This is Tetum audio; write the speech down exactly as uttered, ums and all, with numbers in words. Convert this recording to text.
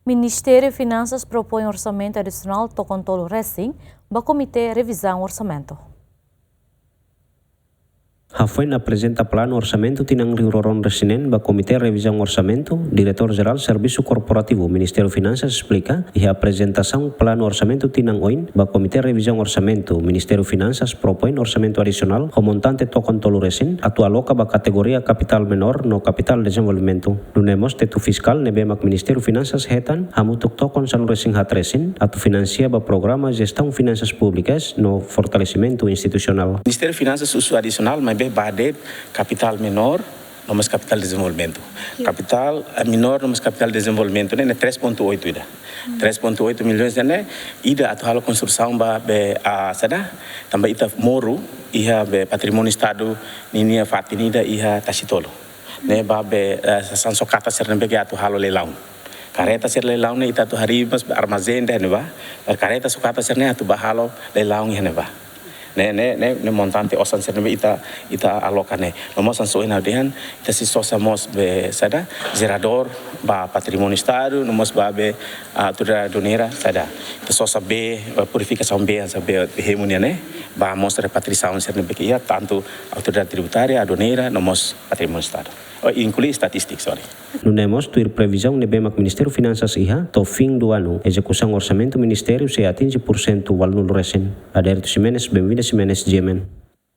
Ministériu Finansas propoin orsamentu adisionál tokon tolu resin ba Komité Revizaun Orsamentu. Hafoin aprezenta planu orsamentu tinan rihun rua ruanulu-resin-neen ba Komité Revizaun Orsamentu, Diretór Jerál Servisu Korporativu Ministériu Finansas esplika, iha aprezentasaun planu orsamentu tinan oin ba Komité Revizaun Orsamentu, Ministériu Finansas propoin orsamentu adisionál ho montante tokon tolu resin atu aloka ba kategoria kapitál menór no kapitál dezenvolvimentu. Nune'e mós tetu fiskál ne'ebé mak Ministériu Finansas hetan hamutuk tokon sanulu-resin-haat resin atu finansia ba programa jestaun finansas públikas no fortalesimentu institusionál. Ministériu Finansas husu adisionál maibé ba de'it kapitál menór no mós kapitál dezenvolvimentu. Kapitál, eh, menór no mós kapitál dezenvolvimentu ne'e, ne'e três ponto oito ida. Três ponto oito milhões ne'e ida atu halo konstrusaun ba be, ah, saida, tanba ita moru iha be patrimóniu Estadu ninia fatin ida iha Tasitolu. Ne'e ba be, eh, sasán sokata sira ne'ebé ke atu halo leilaun. Kareta sira leilaun ne'e ita atu harii mós be armazén de'it ne'ebá. Kareta sokata sira ne'e atu ba halo leilaun iha ne'ebá. Ne'e, ne'e, ne'e, ne'e montante osan sira ne'ebé ita, ita aloka ne'e. No mós hanesan ohin ha'u dehan, ita sei sosa mós be saida, jeradór ba patrimóniu Estadu, no mós ba be, ah, autoridade aduaneira, saida. Ita sosa bee, eh, purifikasaun bee, hanesan bee hemu nian ne'e, ba mós repatriasaun sira ne'ebé ke iha, tantu autoridade tributária, aduaneira, no mós patrimóniu Estadu. Oh, inklui estatístika, sorry. Nune'e mós tuir previzaun ne'ebé mak Ministériu Finansas iha, to'o fim do ano, ezekusaun orsamentu ministériu sei atinje pursentu ualunulu resin. Adérito Ximenes, Benvinda Ximenes, G M N.